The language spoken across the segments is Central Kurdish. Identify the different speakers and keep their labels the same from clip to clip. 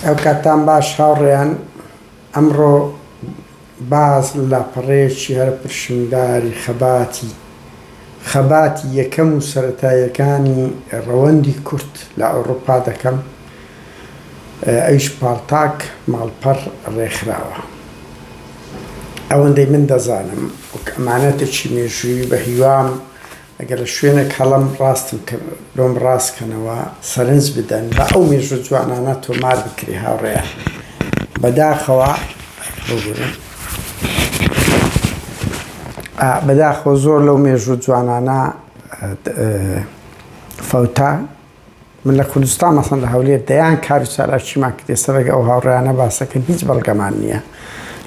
Speaker 1: ئەوکاتتان باش هاوڕێیان، ئەمڕۆ باس لە لاپەڕەیەکی هەرە پرشنگداری خەباتی خەباتی یەکەم و سەرەتاییەکانی ڕەوەندی کورد لە ئەوڕوپا دەکەم، ئەویش پاڵتاک ماڵپەڕ ڕێکخراوە. ئەوەندەی من دەزانم وەک ئەمانەتێکی مێژوویی بە هیوام ئەگەر لە شوێنێک هەڵەم ڕاستم کە لۆم ڕاست کەنەوە سەرنج بدەن با ئەو مێژوو جوانانە تۆمار بکرێ هاوڕێیان بەداخەوە ببورن بەداخەوە زۆر لەو مێژوو جوانانە فەوتا من لە کوردستان مەسەن لە هەولێر دەیان کار و چالاکیمان کرد ئێستا لەگە ئەو هاوڕێیانە باسەکەن هیچ بەڵگەمان نییە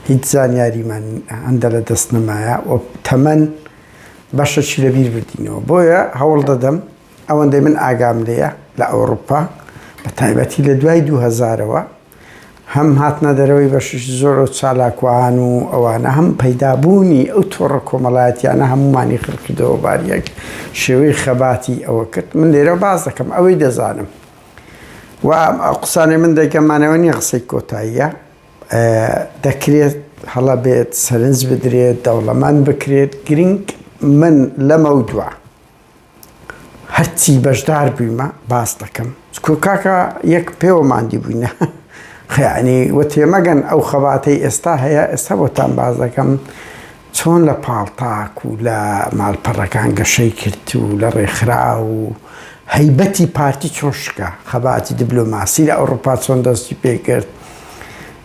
Speaker 1: هیچ زانیاریمان هەندە لە دەست نەمایە و تەمەن بەشەکی لەبیر بردینەوە بۆیە هەوڵ دەدەم ئەوەندەی من ئاگام لێیە لە ئەوروپا بە تایبەتی لە دوای 2000ەوە هەم هاتنە دەرەوەی بەشێکی زۆر ئەو چالاکوان و ئەوانە هەم پەیدابوونی ئەو تۆڕە کۆمەڵایەتیانە هەمومانی خڕکردەوە باریەک شێوەی خەباتی ئەوە کرد من لێرە باس دەکەم ئەوەی دەزانم و ئەو قسانەی من دەیکەمانەوە نییە قسەی کۆتاییە دەکرێت هەڵە بێت سەرنج بدرێت دەوڵەمەند بکرێت گرنگ من لەمەودوا هەرچی بەشدار بوویمە باس دەکەم چکۆ کاکە یەک پێوە ماندی بووینە خیانی وە تێمەگەن ئەو خەباتەی ئێستا هەیە ئێستا بۆتان باس دەکەم چۆن لە پاڵتاک و لە ماڵپەڕەکان گەشەی کرد و لە ڕێکخرا و هەیبەتی پارتی چۆن شکا خەباتی دیبلۆماسی لە ئەوڕوپا چۆن دەستی پێکرد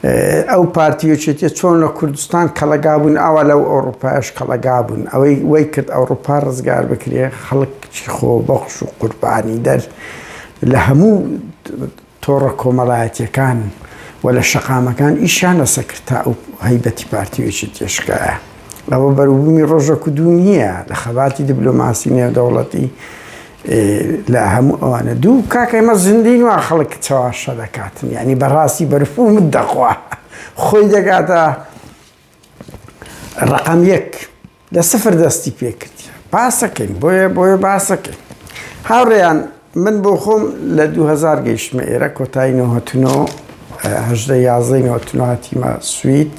Speaker 1: ئەو پارتی یەکێتیە چۆن لە کوردستان کەڵەگا بوون ئاوا لەو ئەوڕوپایش کەڵەگا بوون ئەوەی وەی کرد ئەوڕوپا ڕزگار بکرێ خەڵکی خۆبەخش و قوربانی دەر لە هەموو تۆڕە کۆمەڵایەتیەکان و لە شەقامەکان ئیشیان لەسەر کرد تا ئەو هەیبەتی پارتی و یەکێتیە شکایە. ئەوە بەروبوومی ڕۆژەک و دوو نییە لە خەباتی دیبلۆماسی نێودەوڵەتی لە هەموو ئەوانە دوو کاکە ئێمە زیندین وا خەڵک چەواشە دەکاتن یعنی بەڕاستی بەرفومت دەخوا خۆی دەگاتە ڕقم یەک لە سفر دەستی پێکرد باسەکەین بۆیە بۆیە باسەکەین هاوڕێیان من بۆ خۆم لە 2000 گەیشتمە ئێرە کۆتایی 99 هەژدە یازدەی 99 هاتیمە سوید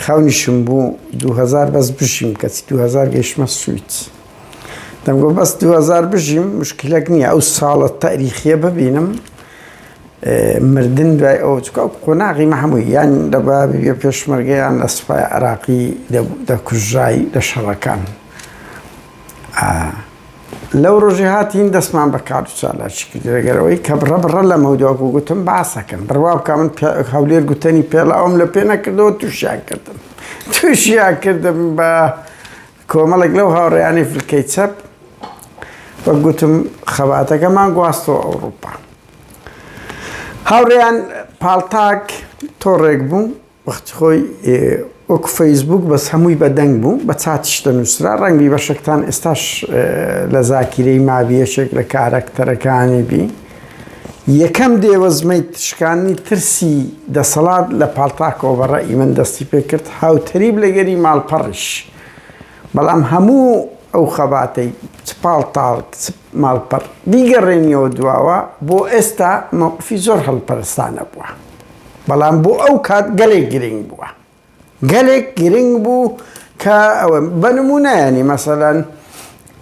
Speaker 1: خەونیشم بوو 2000 بەس بژیم کەچی 2000 گەیشتمە سوید دەمگۆ بەس 2000 بژیم مشکلێک نییە ئەو ساڵە تاریخیە ببینم مردن دوای ئەوە چونکە ئەو قۆناغی مە هەمووی یان دەبا ببیە پێشمەرگە یان لە سوپای عێراقی دەکوژرای لە شەڕەکان لەو ڕۆژی هاتین دەستمان بە کار و چالاکی کرد لەگەرەوەی کە بڕە بڕە لە مەوداکو گوتم باسەکەم بڕوا بکە من هەولێر گوتەنی پێڵاوم لە پێ نەکردەوە تووشیان کردم تووشیان کردم بە کۆمەڵێک لەو هاوڕێیانی فلکەی چەپ وەک گوتم خەباتەکەمان گواستەوە ئەوروپا هاوڕێیان پاڵتاک تۆڕێک بوو وەختی خۆی وەکو فەیسبوک بەس هەمووی بە دەنگ بوو بە چاتیش دەنووسرا ڕەنگی بەشێکتان ئێستاش لە زاکیرەی مابی یەکێک لە کارەکتەرەکانی بی یەکەم دێوەزمەی شکانی ترسی دەسەڵات لە پاڵتاکەوە بە ڕەئی من دەستی پێکرد هاوتەریب لەگەری ماڵپەڕیش بەڵام هەموو ئەو خەباتەی چ پاڵتاڵک چ ماڵپەڕ بیگەڕێنیەوە دواوە بۆ ئێستا مەوقفی زۆر هەڵپەرستانە بووە بەڵام بۆ ئەو کات گەلێک گرنگ بووە گەلێک گرنگ بوو کە ئەوە بە نمونە ینی مەسەلەن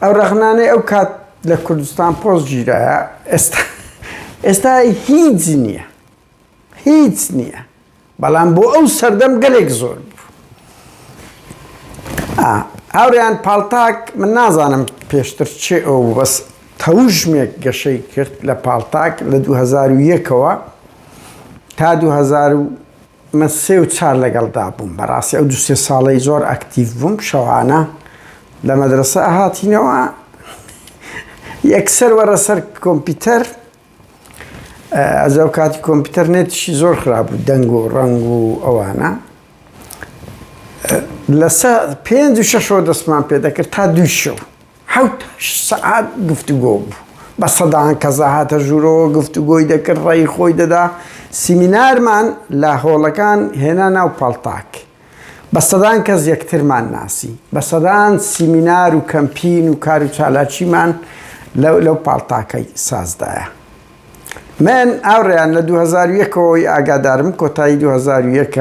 Speaker 1: ئەو ڕەخنانەی ئەو کات لە کوردستان پۆست گیرایە ئێستا ئێستا هیچ نییە هیچ نییە بەڵام بۆ ئەو سەردەم گەلێک زۆر بوو هاوڕیان پاڵتاک من نازانم پێشتر چێ ئەو بوو بەس تەوژمێک گەشەی کرد لە پاڵتاک لە 2001ەوە تا 2000 من سێ و چار لەگەڵدا بووم بەڕاستی ئەو دوو سێ ساڵەی زۆر ئەکتیڤ بووم شەوانە لە مەدرسە هاتینەوە یەکسەر وەرە سەر کۆمپیوتەر ئەز ئەو کاتی کۆمپیوتەر نێتیشی زۆر خراپ بوو دەنگ و ڕەنگ و ئەوانە لەسە پێنج و شەشەوە دەستمان پێ دەکرد تا دوو شەو حەوت هەشت سەعات گفتوگۆ بوو. بە سەدان کەس ئەهاتە ژوورەوە گفتوگۆی دەکرد، ڕەئی خۆی دەدا. سیمینارمان لە هۆڵەکان هێنا ناو پاڵتاک. بە سەدان کەس یەکترمان ناسی. بە سەدان سیمینار و کەمپین و کار و چالاکیمان لەو لەو پاڵتاکەی سازدایە. من هاوڕێیان لە 2001 ەوەی ئاگادارم کۆتایی 2001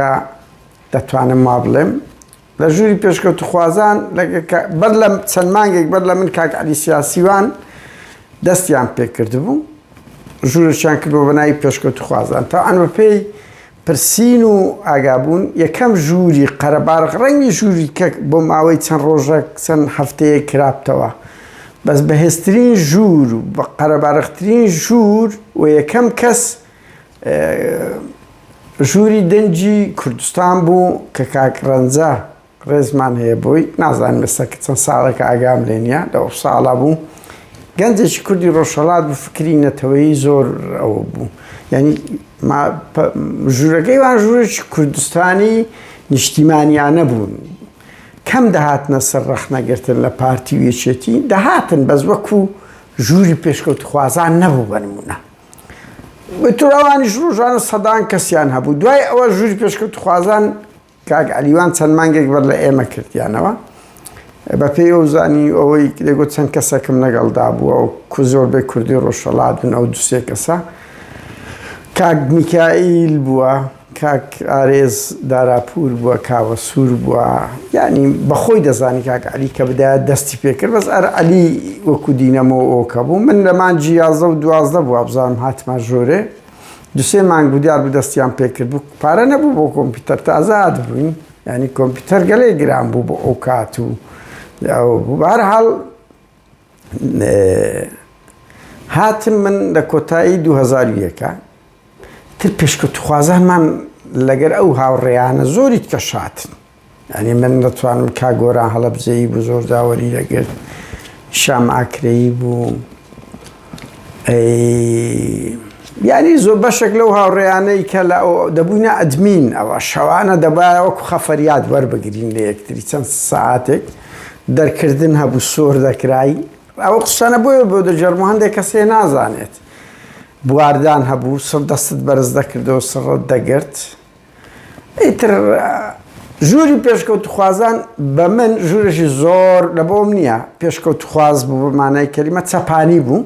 Speaker 1: دەتوانم وا بڵێم لە ژووری پێشکەوتوخوازان بەر لە چەند مانگێک بەر لە من کاک عەلی سیاسیوان دەستیان پێکردبوو ژوورێکیان کردووە بە ناوی پێشکەوتوخوازان تا ئەن بەپێی پرسین و ئاگابوون یەکەم ژووری قەرەبارغ ڕەنگی ژووری کە بۆ ماوەی چەند ڕۆژێک چەند هەفتەیەک کرابتەوە بەس بەهێزترین ژوور و بە قەرەبارغترین ژوور و یەکەم کەس ژووری دەنگی کوردستان بوو کە کاک ڕەنجە ڕێزمان هەیە بۆی نازانم ئێستا کە چەند ساڵێکە ئاگام لێ نییە لە ئەو ساڵە بوو گەنجێکی کوردی ڕۆژهەڵات بوو فکری نەتەوەیی زۆر ئەوە بوو یعنی ژوورەکەی وان ژوورێکی کوردستانی نیشتیمانیانە بوون کەم دەهاتنە سەر ڕەخنەگرتن لە پارتی و یەکێتی دەهاتن بەس وەکو ژووری پێشکەوتخوازان نەبوو بە نمونە ئیتر ئەوانیش ڕۆژانە سەدان کەسیان هەبوو دوای ئەوە ژووری پێشکەوتخوازان کاک عەلیوان چەند مانگێک بەر لە ئێمە کردیانەوە بە پێی ئەو زانی ئەوەی دەگوت چەند کەسێکم لەگەڵدا بووە و کو زۆربەی کوردی ڕۆژهەڵات بوون ئەو دوسێ کەسە کاک میکائیل بووە کاک ئارێز داراپور بووە کاوە سوور بووە یعنی بەخۆی دەزانی کاک علی کە بدایە دەستی پێکرد بەس ئەر علی وەکو دینەمۆ ئۆکە بوو من لە مانگی 11 و 12 بووە بزانم هاتمە ژۆرێ دوسێ مانگ بوو دیار بوو دەستیان پێکرد بوو پارە نەبوو بۆ کۆمپیوتەر تازە هاتبووین یعنی کۆمپیوتەر گەلێ گران بوو بۆ ئەو کات و ئەوە بوو بەهەرحاڵ هاتم من لە کۆتایی 2001 تر پێشکەوتوخوازانمان لەگەر ئەو هاوڕێیانە زۆری کەش هاتن یانی من دەتوانم کاک گۆران هەڵەبجەیی بوو زۆر داوەری دەگرت شام ئاکرەیی بوو یانی زۆر بەشێک لەو هاوڕێیانەی کە لە دەبووینە ئەدمین ئەوە شەوانە دەبایە وەکو خەفەریات وەربگرین لە یەکتری چەند ساعتێک دەرکردن هەبوو سۆر دەکرای ئەوە قسانە بۆیە بۆ دەجەرم و هەندێک کەسێ نازانێت بواردان هەبوو سڕ دەستت بەرز دەکردەوە سڕت دەگرت ئیتر ژووری پێشکەوتخوازان بە من ژوورێکی زۆر لە بۆم نییە پێشکەوتخواز بوو بە مانای کەلیمە چەپانی بوو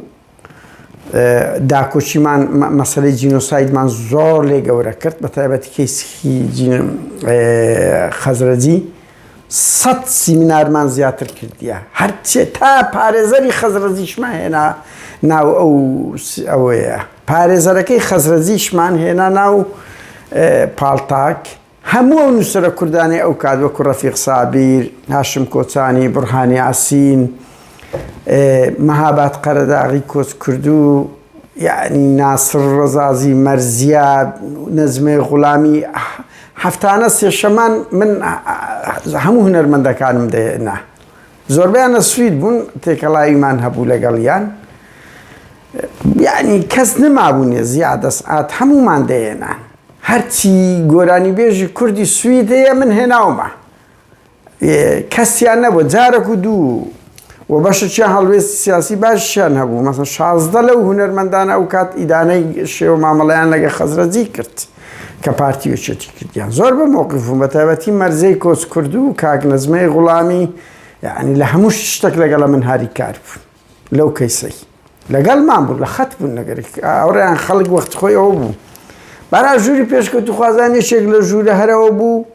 Speaker 1: داکۆچیمان مەسەلەی جینۆسایدمان زۆر لێ گەورە کرد بە تایبەتی کەیسی خەزرەجی سەد سیمینارمان زیاتر کردیە هەرچێ تا پارێزەری خەزرەجیشمان هێنا ناو ئەو ئەوەیە پارێزەرەکەی خەزرەجیشمان هێنا ناو پاڵتاک هەموو ئەو نووسەرە کوردانەی ئەو کات وەکو ڕەفیق سابیر، هاشم کۆچانی، بورهان یاسین، مەهاباد قەرەداغی کۆچکردوو، یەعنی ناسر ڕەزازی، مەرزیە، نەجمەی غولامی، هەفتانە سێشەمان من هەموو هونەرمەندەکانم دەهێنا. زۆربەیان لە سوید بوون، تێکەڵاویمان هەبوو لەگەڵیان. یەعنی کەس نەمابوو نێ زیادە سعات هەموومان دەهێنان. هەرچی گۆرانیبێژی کوردی سوید هەیە من هێناومە کەسیان نەبوو جارەک و دوو و بەشێکیان هەڵوێستی سیاسی باشیان هەبوو مەسە 16 لەو هونەرمەندانە ئەو کات ئیدانەی شێوە مامەڵەیان لەگە خەزرەجی کرد کە پارتی یەکێتی کردیان زۆر بە مۆقف بوون بە تایبەتی مەرزەی کۆچ کردو و کاک نەجمەی غوڵامی یعنی لە هەموو شتێک لەگەڵە من هاریکار بوون لەو کەیسەی لەگەڵمان بوو لە خەت بوون لەگەر ئەوڕیان خەڵک وەخت خۆی ئەوە بوو بارا ژووری پێشکەوتوخوازان یەکێک لە ژوورە هەرەوە بوو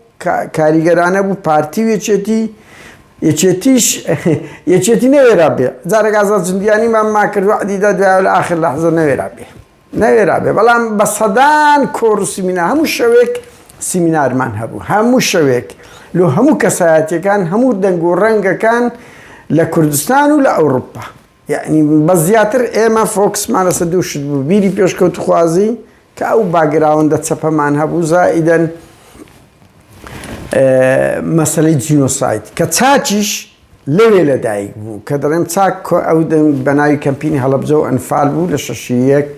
Speaker 1: کاریگەرانە بوو پارتی و یەکێتی یەکێتیش یەکێتی نەوێرا بێ جارێک ئازاد جندیانیمان ما کرد وعدیدا دوای لە ئاخر لەحزە نەوێرا بێ نەوێرا بێ بەڵام بە سەدان کۆڕ و سیمینار هەموو شەوێک سیمینارمان هەبوو هەموو شەوێک لۆ هەموو کەسایەتیەکان هەموو دەنگ و ڕەنگەکان لە کوردستان و لە ئەوروپا یعنی بە زیاتر ئێمە فۆکسمان لەسەر دوو شت بوو بیری پێشکەوتخوازی کە ئەو background ە چەپەمان هەبوو زائیدەن مەسەلەی جینۆساید کە چاکیش لەوێ لەدایک بوو کە دەڵێم چاک کۆ ئەو دەم بە ناوی کەمپینی هەڵەبجە و ئەنفال بوو لە شەشی یەک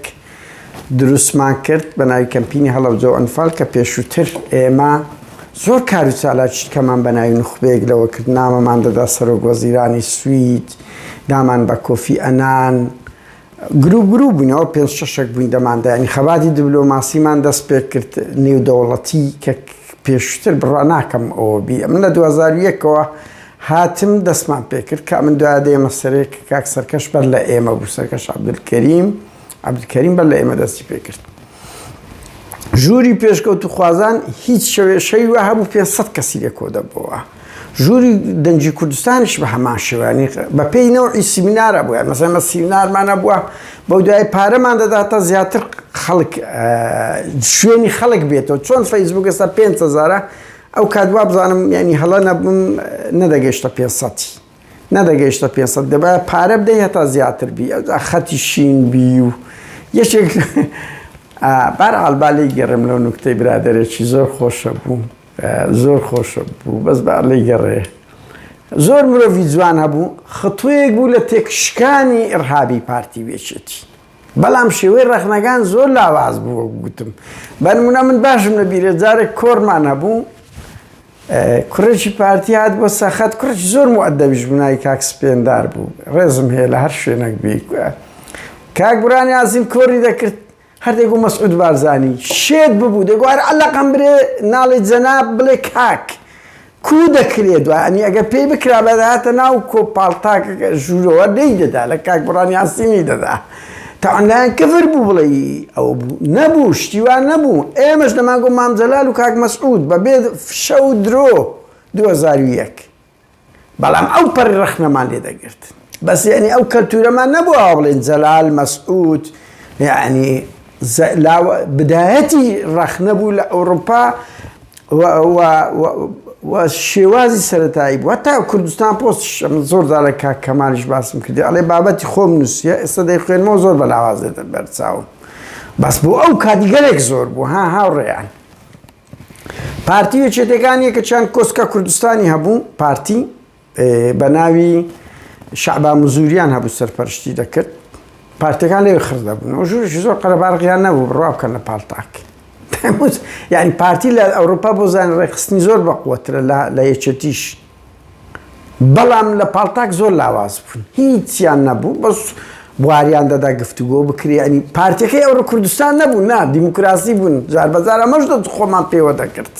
Speaker 1: دروستمان کرد بە ناوی کەمپینی هەڵەبجە و ئەنفال کە پێشووتر ئێمە زۆر کار و چالاکی کەمان بە ناوی نوخبەیەک لەوە کرد نامەمان دەدا سەرۆک وەزیرانی سوید دامان بە کۆفی ئەنان گروپ گروپ بووینەوە پێنج شەشێک بووین دەماندا یانی خەباتی دبلۆماسیمان دەست پێ کرد نێودەوڵەتی کە پێشتر بڕوا ناکەم ئەوە بی من لە 2001ەوە هاتم دەستمان پێکرد کە من دوای دێمە سەرێک کاک سەرکەش بەر لە ئێمە بوو سەرکەش عەبدولکەریم عەبدولکەریم بەر لە ئێمە دەستی پێکرد. ژووری پێشکەوتوخوازان هیچ شەوێ شەوی وا هەبوو 500 کەسی لێ کۆ دەبۆوە. ژووری دەنگی کوردستانیش بە هەمان شێوانی بە پێی نەوعی سیمینارە بووە مەسەلەن مە سیمینارمان هەبووە بەو دوای پارەمان دەداتە زیاتر خەڵک شوێنی خەڵک بێتەوە چۆن فەیسبوک ئێستا 5000 ئەو کات وا بزانم یعنی هەڵە نەبم نەدەگەشتە 500 نەدەگەیشتە 500 دەبایە پارە بدەی هەتا زیاتر بی ئەوجا خەتی شین بی و یەکێک بارحاڵ با لێی گەڕێم لەو نوکتەی برادەرێکی زۆر خۆشە بوو زۆر خۆشە بوو بەس با لێی گەڕێ زۆر مرۆڤی جوان هەبوو خطوەیەک بوو لە تێکشکانی ئڕهابی پارتی وێچێتی بەڵام شێوەی ڕەخنەکان زۆر لاواز بوو گوتم بەنمونە من باشم لە بیرە جارێک کۆرمان هەبوو کوڕێکی پارتی هات بۆ سەخەت کوڕێکی زۆر موئەدەبیش بوو ناوی کاک سپێندار بوو ڕێزم هەیە لە هەر شوێنێک بی کاک بران یاسین کۆری دەکرد هەر دەگو مەسعود بارزانی شێت ببوو دەگو هەر عەلەقەم برێ ناڵێ جەناب بڵێ کاک کو دەکرێ دوانی ئەگەر پێی بکرا بەدەهاتە ناو کۆ پاڵتاکەکە ژوورەوە لێی دەدا لە کاک بڕان یاسینی دەدا تاوان لایەن کفر بوو بڵێ ئەو بوو نەبوو شتی وا نەبوو ئێمەش دەمانگۆ مام جەلال و کاک مەسعود بە بێ فشە و درۆ 2001 بەڵام ئەو پەڕی ڕەخنەمان لێ دەگرت بەس یعنی ئەو کەلتورەمان نەبوو ئەوە بڵێن جەلال مەسعود یعنی بدایەتی ڕەخنە بوو لە ئەوروپا و شێوازی سەتایی بوو هەتا کوردستان پۆست من زۆر جارە کاک کەمالیش باسم کردی ئەڵێ بابەتی خۆم نووسیە ئێستا دەیخوێنمەوە زۆر بە لاواز دێتە بەرچاوم بەس بۆ ئەو کاتیگەلێک زۆر بوو ها هاوڕێیان پارتی و یەکێتەکان یەکەچیان کۆسکە کوردستانی هەبوو پارتی بە ناوی شەعبان مزوریان هەبوو سەرپەرشتی دەکرد پارتەکان لەوێ خڕ دەبوون ژوورێکی زۆر قەرەباڵغیان نەبوو بڕوا بکەن لە پاڵتاک یعنی پارتی لە ئەوروپا بۆ زان ڕێکخستنی زۆر بەقوەترە لە یەکێتیش بەڵام لە پاڵتاک زۆر لاواز بوون هیچیان نەبوو بەس بواریان دەدا گفتوگۆ بکرێ ینی پارتەکەی ئەوڕۆ کوردستان نەبوو نا دیموکراسی بوون جار بەجار ئەمەش خۆمان پێوە دەکرد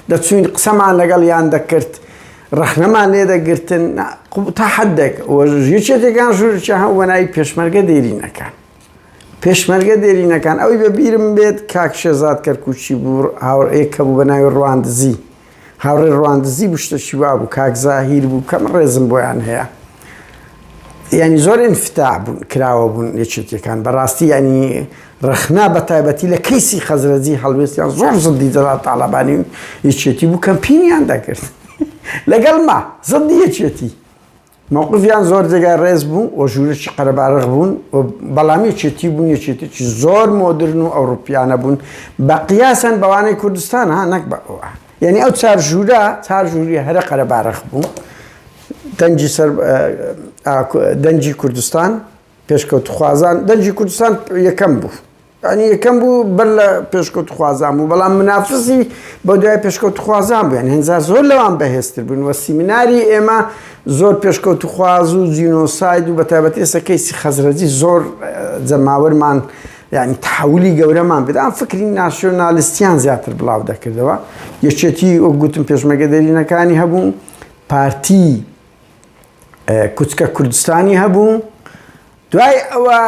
Speaker 1: دەچوین قسەمان لەگەڵیان دەکرد ڕەخنەمان لێ دەگرتن تا حدێک یەکێتەکان ژوورێکی هەبوو بە ناوی پێشمەرگە دێرینەکان پێشمەرگە دێرینەکان ئەوی بە بیرم بێت کاک شێزاد کەرکوچی بوو هاوڕێک هەبوو بە ناوی ڕواندزی هاوڕێ ڕواندزی بوو شتەکی وا بوو کاک زاهیر بوو کەم ڕێزم بۆیان هەیە یعنی زۆر انفتاح بوون کراوە بوون یەکێتیەکان بەڕاستی ینی ڕەخنە بە تایبەتی لە کەیسی خەزرەجی هەڵوێستیان زۆر زدی جەلال تاڵەبانی و یەکێتی بوو کەمپینیان دەکرد لەگەڵ ما زدی یەکێتی مەوقفیان زۆر جێگای ڕێز بوو و ژوورێکی قەرەباڵغ بوون و بەڵام یەکێتی بوون یەکێتێکی زۆر مۆدرن و ئەوروپیانە بوون بە قیاسەن بەوانەی کوردستان ها نەک بە ئەوە یعنی ئەو چار ژوورە چار ژووری هەرە قەرەباڵغ بوو دەنگی سەر دەنگی کوردستان پێشکەوتخوازان دەنگی کوردستان یەکەم بوو ینی یەکەم بوو بەر لە پێشکەوتخوازان بوو بەڵام منافسی بە دوای پێشکەوتخوازان بوویان هێنجا زۆر لەوان بەهێزتر بوون وە سیمیناری ئێمە زۆر پێشکەوتخواز و جینۆساید و بە تایبەتی ئێستا کەیسی خەزرەجی زۆر جەماوەرمان یعنی تحولی گەورەمان بێت ئەم فکری ناسیۆنالیستیان زیاتر بڵاو دەکردەوە یەکێتی وەک گوتم پێشمەگە دەرینەکانی هەبوو پارتی کوچکە کوردستانی هەبوو دوای ئەوە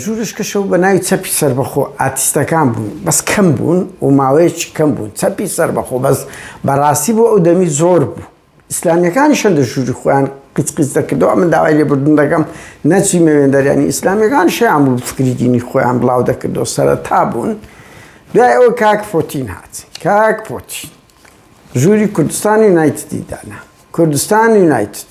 Speaker 1: ژوورش کەشەوە بە ناوی چەپی سەربەخۆ ئاتیستەکان بوون بەس کەم بوون و ماوەیەکی کەم بوون چەپی سەربەخۆ بەس بەڕاستی بۆ ئەو دەمی زۆر بوو ئیسلامیەکانی شەندە ژووری خۆیان قیچ قیچ دەکردەوە من داوای لێبوردن دەکەم نەچی مەوێندەریانی ئیسلامیەکان شیان بوو فکری دینی خۆیان بڵاو دەکردەوە سەرەتا بوون دوای ئەوە کاک پۆتین هات کاک پۆتین ژووری کوردستان یونایتدی دانا کوردستان یونایتد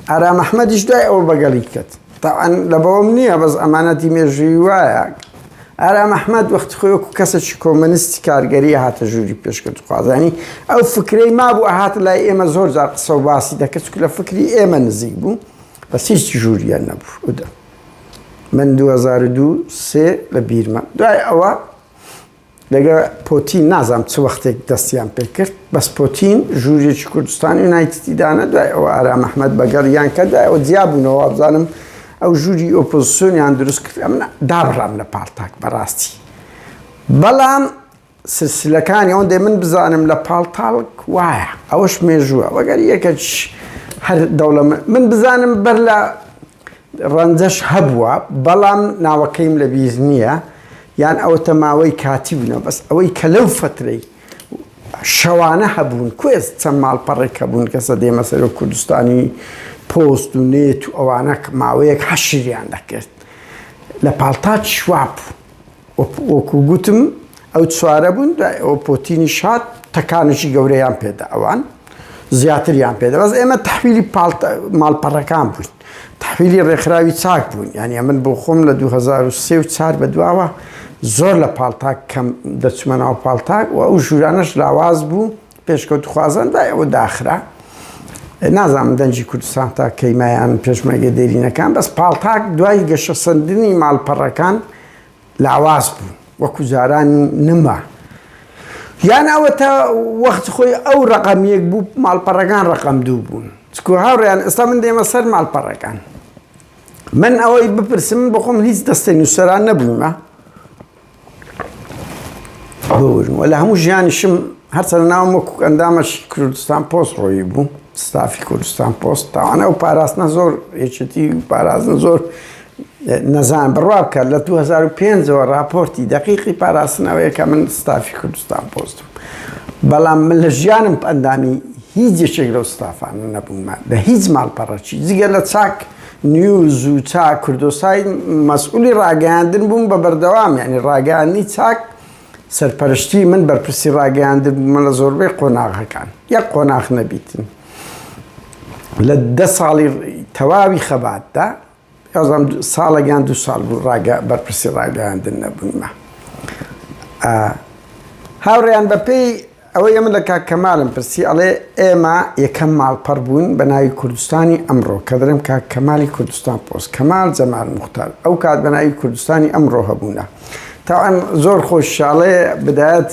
Speaker 1: ئارام ئەحمەدیش دوای ئەوە بەگەڵی کەت تاوان لە بەوەم نییە بەس ئەمانەتی مێژووی وایە ئارام ئەحمەد وەختی خۆی وەکو کەسێکی کۆمەنیستی کارگەری هاتە ژووری پێشکەوتخوازانی ئەو فکرەی مابوو هاتە لای ئێمە زۆر جار قسە و باسی دەکرد چونکە لە فکری ئێمە نزیک بوو بەس هیچ ژووریان نەبوو من 2002 سێ لە بیرمە دوای ئەوە لەگە پۆتین نازانم چ وەختێک دەستیان پێکرد بەس پۆتین ژوورێکی کوردستان یونایتدی دانا دوای ئەوە ئارام ئەحمەد بەگەڵیان کە دوای ئەوە جیا بوونەوە وابزانم ئەو ژووری ئۆپۆزیسیۆنیان دروست کرد ئەمن دابڕام لە پاڵتاک بەڕاستی بەڵام سلسلەکانی ئەوەندەی من بزانم لە پاڵتاڵک وایە ئەوەش مێژووە وەگەر یەکەچ هەر دەوڵەمە من بزانم بەر لە. ڕەنجەش هەبووە بەڵام ناوەکەیم لە بیر نییە یان ئەوەتە ماوەی کاتی بوونە بەس ئەوەی کە لەو فترەی شەوانە هەبوون کوێست چەند ماڵپەڕێک هەبوون کە سەدێمە سەرۆ کوردستانی پۆست و نێت و ئەوانە ماوەیەک حەشریان دەکرد لە پاڵتاک شواب وەکو گوتم ئەو چوارە بوون دوای ئەوە پۆتینیش هات تەکانێکی گەورەیان پێدا ئەوان زیاتریان پێدا بەس ئێمە تحویلی ماڵپەڕەکان بووین تحویلی ڕێکخراوی چاک بوون یعنی من بۆ خۆم لە 2003 و 4 بە دواوە زۆر لە پاڵتاک کەم دەچمە ناو پاڵتاک و ئەو ژوورانەش لاواز بوو پێشکەوتخوازان دوای ئەوە داخرا نازانم دەنگی کوردستان تا کەیمایان پێشمەرگە دێرینەکان بەس پاڵتاک دوای گەشەسەندنی ماڵپەڕەکان لاواز بوو وەکو جاران نما یان ئەوە تا وەخت خۆی ئەو ڕقم یەک بوو ماڵپەڕەکان ڕقم دوو بوون چکو هاوڕیان ئێستا من دێمە سەر ماڵپەڕەکان من ئەوەی بپرسم بخۆم هیچ دەستەی نووسەران نەبوومە بورن وە لە هەموو ژیانیشم هەرچەند ناوم وەکو ئەندامەکی کوردستان پۆست ڕۆیی بوو ستافی کوردستان پۆست تاوانە ئەو پاراستنە زۆر یەکێتی پاراستن زۆر نەزان بڕوا بکە لە 2005ەوە راپۆرتی دقیقی پاراستنەوەیە کە من ستافی کوردستان پۆستم بەڵام من لە ژیانم ئەندامی هیچ یەکێک لەو ستافانە نەبوومە لە هیچ ماڵپەڕەکی جگە لە چاک نیوز و چاک کوردۆسای مەسئولی ڕاگەیاندن بووم بە بەردەوام یعنی ڕاگەیاندنی چاک سەرپەرشتی من بەرپرسی ڕاگەیاندن بوومە لە زۆربەی قۆناغەکان یەک قۆناغ نەبیتن لە دە ساڵی تەواوی خەباتدا ئەزام ساڵێک یان دوو ساڵ بوو ڕاگە بەرپرسی ڕاگەیاندن نەبوومە هاوڕێیان بەپێی ئەوەی ئەمن لە کاک کەمالم پرسی ئەڵێ ئێمە یەکەم ماڵپەڕ بووین بە ناوی کوردستانی ئەمڕۆ کە دەڵێم کاک کەمالی کوردستان پۆست کەمال جەمال موختار ئەو کات بە ناوی کوردستانی ئەمڕۆ هەبوونە تاوان زۆر خۆشحاڵێ بدایەت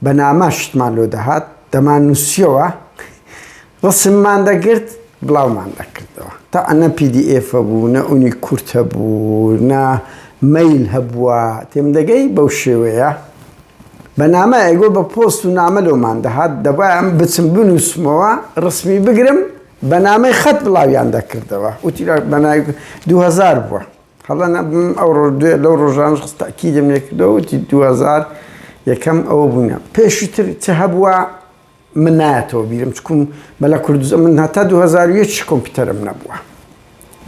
Speaker 1: بە نامە شتمان لۆ دەهات دەمان نووسیەوە ڕسممان دەگرت بڵاومان دەکردەوە تا ئەنە PDF هەبوو نە ئونی کورت هەبوو نە مەیل هەبووە تێم دەگەی بەو شێوەیە بە نامە ئەیگۆ بە پۆست و نامە لۆمان دەهات دەبایە ئەم بچم بنووسمەوە ڕسمی بگرم بە نامەی خەت بڵاویان دەکردەوە وتی بە ناوی 2000 بووە هەڵە نەبم ئەو ڕۆژ لەو ڕۆژانش تاکیدم لێکردەوە وتی 2000 یەکەم ئەوە بوونە پێشووتر چ هەبووە من نایەتەوە بیرم چکم بەلە کوردستان من هەتا 2001 کۆمپیوتەرم نەبووە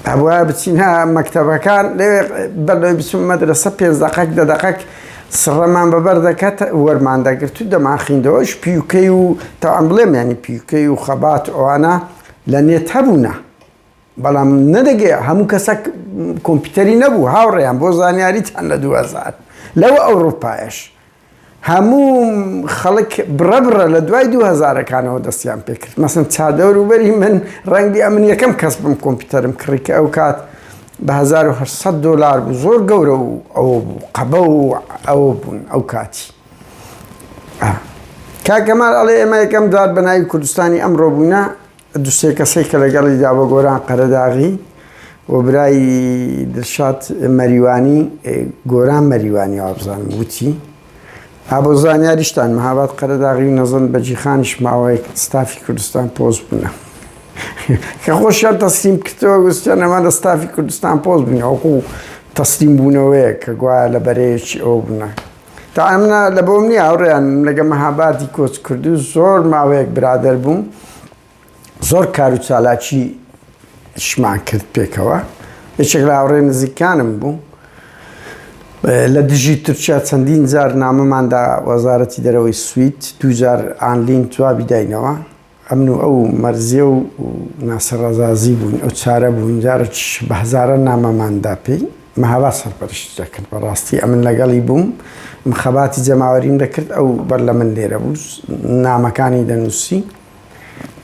Speaker 1: ئەبوایە بچینە مەکتەبەکان لەوێ بەر لەوەی بچم مەدرەسە پێنج دەقەک دە دەقەک سڕەمان بەبەر دەکەت وەرمان دەگرت و دەمانخیندەوەش پیوکەی و تاوان بڵێم ینی پیوکەی و خەبات ئەوانە لە نێت هەبوونە بەڵام نەدەگەی هەموو کەسەک کۆمپیوتەری نەبوو هاوڕێیان بۆ زانیاریتان لە 2000 لەوە ئەوروپایش هەموو خەڵک بڕە بڕە لە دوای دوو هەزارەکانەوە دەستیان پێکرد مەسن چادەوروبەری من ڕەنگی ئەمن یەکەم کەس بم کۆمپیوتەرم کڕی کە ئەو کات بە 1800 دلار بوو زۆر گەورە و ئەوە بوو قەبە و ئەوە بوون ئەو کاتی کاکەمال ئەڵێ ئێمە یەکەم جار بە ناوی کوردستانی ئەمڕۆ بووینە دوو سێ کەسەی کە لەگەڵیدا بە گۆران قەرەداغی و برای دلشاد مەریوانی گۆران مەریوانی وابزانم وتی ئابۆ زانیاریشتان مەهاباد قەرەداغی و نەزەند بەجیخانیش ماوەیەک ستافی کوردستان پۆست بوونە کە خۆشیان تەسلیم کردەوە گوتیان ئەمە لە ستافی کوردستان پۆست بووینە وەکو تەسلیم بوونەوەیە کە گوایە لە بەرەیەکی ئەوە بوونە تا ئەمنە لە بۆم نییە هاوڕێیان لەگە مەهابادی کۆچ کردو زۆر ماوەیەک برادەر بووم زۆر کار و چالاکی شمان کرد پێکەوە یەکێک لە هاوڕێ نزیکانم بوو لە دژی تورکیا چەندین جار نامەماندا وەزارەتی دەرەوەی سوید دووجار ئانلین جوابی داینەوە ئەمن و ئەو مەرزیە و ناسر ڕەزازی بووین ئەو چارە بووین جارێکیش بە هەزاران نامەمان دا پێی مەهاباد سەرپەرشتی دەکرد بەڕاستی ئەمن لەگەڵی بووم ئەم خەباتی جەماوەریم دەکرد ئەو بەر لە من لێرە بوو نامەکانی دەنووسی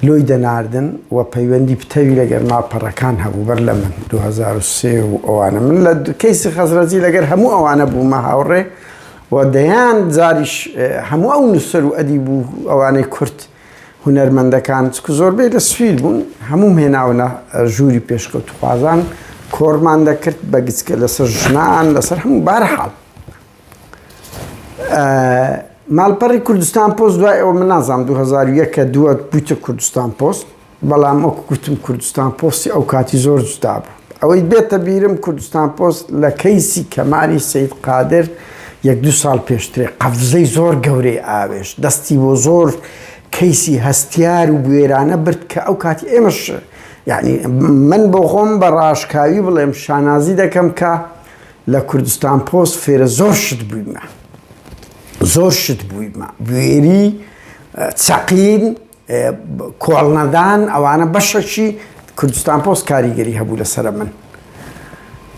Speaker 1: لۆی دەناردن و پەیوەندی پتەوی لەگەر ماڵپەڕەکان هەبوو بەر لە من 2003 و ئەوانە من لە کەیسی خەزرەجی لەگەر هەموو ئەوانە بوومە هاوڕێ و دەیان جاریش هەموو ئەو نووسەر و ئەدیب و ئەوانەی کورد هونەرمەندەکان چکو زۆربەی لە سوید بوون هەمووم هێناونە ژووری پێشکەوتخوازان کۆرمان دەکرد بە گچکە لەسەر ژنان لەسەر هەموو بارحاڵ ماڵپەڕی کوردستان پۆست دوای ئەوە من نازانم 2001 کە دووە بوویتە کوردستان پۆست بەڵام وەکو گوتم کوردستان پۆستی ئەو کاتی زۆر جودا بوو. ئەوەی بێتە بیرم کوردستان پۆست لە کەیسی کەمالی سەید قادر یەک دوو ساڵ پێشترێ قەفزەی زۆر گەورەی ئاوێشت، دەستی بۆ زۆر کەیسی هەستیار و بوێرانە برد کە ئەو کاتی ئێمەش یعنی من بۆ خۆم بە ڕاشکاوی بڵێم شانازی دەکەم کە لە کوردستان پۆست فێرە زۆر شت بوویمە زۆر شت بوویمە بوێری چەقین کۆڵنەدان ئەوانە بەشەکی کوردستان پۆست کاریگەری هەبوو لەسەر من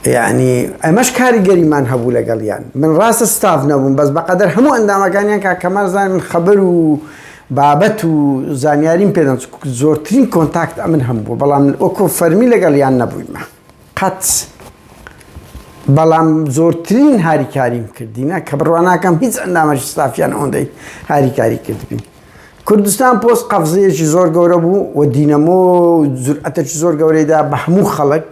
Speaker 1: یعنی ئەمەش کاریگەریمان هەبوو لەگەڵیان من ڕاستە ستاف نەبووم بەس بەقەدەر هەموو ئەندامەکانیان کا کەمال زان من خەبەر و بابەت و زانیاریم پێدەن زۆرترین contact ئەمن هەم بوو بەڵام وەکۆ فەرمی لەگەڵیان نەبوویمە قەت بەڵام زۆرترین هاریکاریم کردینە کە بڕواناکەم هیچ ئەندامەکی ستافیان ئەوەندەی هاریکاری کردبین کوردستان پۆست قەفزەیەکی زۆر گەورە بوو و دینەمۆ و جورئەتێکی زۆر گەورەی دا بە هەموو خەڵک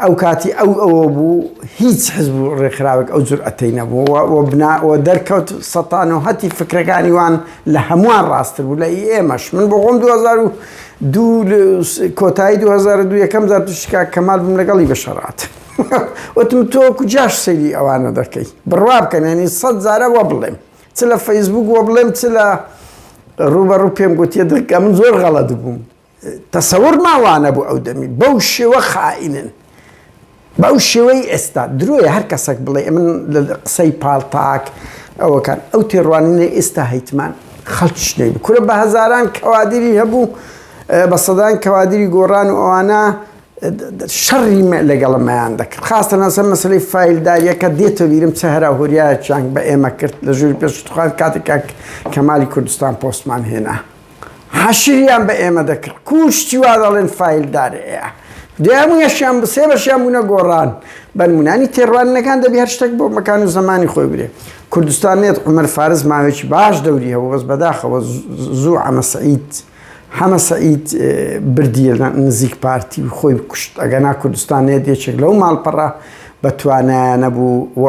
Speaker 1: ئەو کاتی ئەو ئەوە بوو هیچ حزب و ڕێکخراوێک ئەو جورئەتەی نەبوو و بنا و دەرکەوت سەتان و هەتی فکرەکانی وان لە هەمووان ڕاستتر بوو لە ئی ئێمەش من بۆ خۆم 2002 کۆتایی 2002 یەکەم جار تووشی کاک کەمال بووم لەگەڵی بە شەڕات وتم تۆ کوجاش سەیری ئەوانە دەکەی بڕوا بکەن ینی سەد جارە وە بڵێم چ لە فەیسبوک وە بڵێم چ لە ڕووبەڕوو پێم گوتیە دەکە من زۆر غەڵەت بووم تەسەورمان وانەبوو ئەو دەمی بەو شێوە خائینن بەو شێوەی ئێستا درۆیە هەر کەسێک بڵێ من لە قسەی پاڵتاک ئەوەکان ئەو تێڕوانینە ئێستا هەیتمان خەڵکیش نەیبوو کورە بە هەزاران کەوادری هەبوو بە سەدان کەوادری گۆڕان و ئەوانە شەڕی لەگەڵمەیان دەکرد خاستە لەسەر مەسلەی فایلداریەکە دێتە بیرم چە هەرا هۆریایەکیان بە ئێمە کرد لە ژووری پێشتخوان کاتێک کاک کەمالی کوردستان پۆستمان هێنا حەشریان بە ئێمە دەکرد کوشتی وا دەڵێن فایلدار ئەیە دوای هەموو یەشیان سێ بەشیان بوونە گۆڕان بەنمونانی تێڕوانینەکان دەبی هەر شتێک بۆ مەکان و زەمانی خۆی برێ کوردستان نێت عومەر فارس ماوەیەکی باش دەوری هەبوو بەس بەداخەوە زوو عەمە سەعید حەمە سەعید بردیە نزیک پارتی و خۆی کوشت ئەگەنا کوردستان نێت یەکێک لەو ماڵپەڕە بە توانایانە بوو و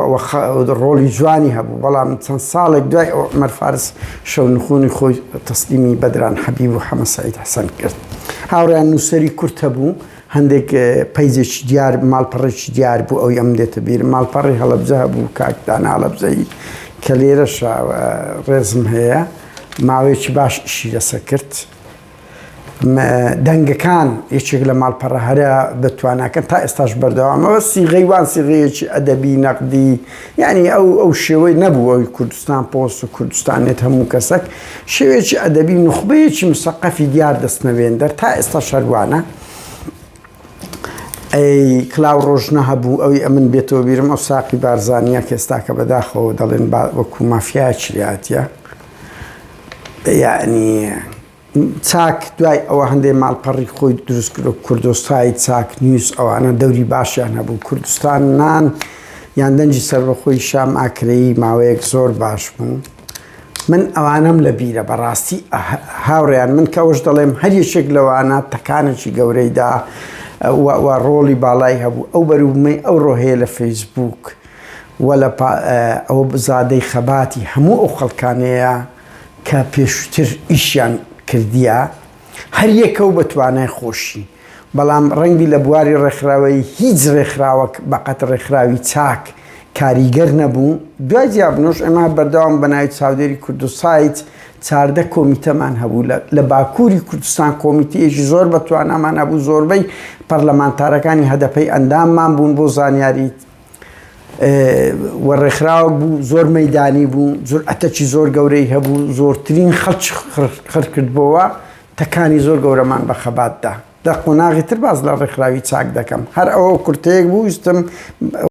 Speaker 1: ڕۆڵی جوانی هەبوو بەڵام چەند ساڵێک دوای ئەو عومەر فارس شەونخونی خۆی تەسلیمی بەدران حەبیب و حەمە سەعید حەسەن کرد هاوڕیان نووسەری کورت هەبوو هەندێک پەیجێکی دیار ماڵپەڕێکی دیار بوو ئەوی ئەم دێتە بیر ماڵپەڕی هەڵەبجە هەبوو کاک دانا هەڵەبجەیی کە لێرەشە ڕێزم هەیە ماوەیەکی باش ئیشی لەسەر کرد. دەنگەکان یەکێک لە ماڵپەڕە هەرە بەتواناکەن تا ئێستاش بەردەوامەوە سیغەی وان سیغەیەکی ئەدەبی نەقدی یعنی ئەو ئەو شێوەی نەبوو ئەوی کوردستان پۆست و کوردستان نێت هەموو کەسەک شێوەیەکی ئەدەبی نوخبەیەکی مسەقەفی دیار دەستنەوێندەر تا ئێستا شەروانە ئەی کلااو ڕۆژنە هەبوو ئەوی ئەمن بێتەوە بیرم ئەو ساقی بارزانە کە ئێستاکە بەداخەوە دەڵێن وەکو مافیا چلیاتە یعنی چاک دوای ئەوە هەندێ ماڵپەڕی خۆی دروست کرد و کوردۆسایت، چاک نیوز ئەوانە دەوری باشیان هەبوو. کوردستان نان یان دەنگی سەربەخۆی شام ئاکرەیی ماوەیەک زۆر باش بوو. من ئەوانەم لە بیرە بەڕاستی هاوڕێیان من کە ئەوەش دەڵێم هەر یەکێک لەوانە تەکانێکی گەورەی دا و ڕۆڵی باڵای هەبوو. ئەو بەروبوومەی ئەوڕۆ هەیە لە فەیسبووک و لە ئەوە زادەی خەباتی هەموو ئەو خەڵکانەیە کە پێشووتر ئیشیان کردیە هەر یەکە و بە توانای خۆشی بەڵام ڕەنگی لە بواری ڕێکخراوەیی هیچ ڕێکخراوەک بەقەت ڕێکخراوی چاک کاریگەر نەبوو دوای جیابنەوەش ئێمە بەردەوام بە ناوی چاودێری کوردسایت 14 کۆمیتەمان هەبوو لە باکووری کوردستان کۆمیتەیەکی زۆر بە توانامان هەبوو زۆربەی پەرلەمانتارەکانی هەدەپەی ئەنداممان بوون بۆ زانیاری و ڕێکخراوەک بوو زۆر مەدانی بوو جورئەتەکی زۆر گەورەی هەبوو زۆرترین خەڵک خڕکردبەوە تەکانی زۆر گەورەمان بە خەباتدا لە قۆناغی تر باز لە ڕێکخراوی چاک دەکەم هەر ئەوە کورتەیەک بوو ویستم.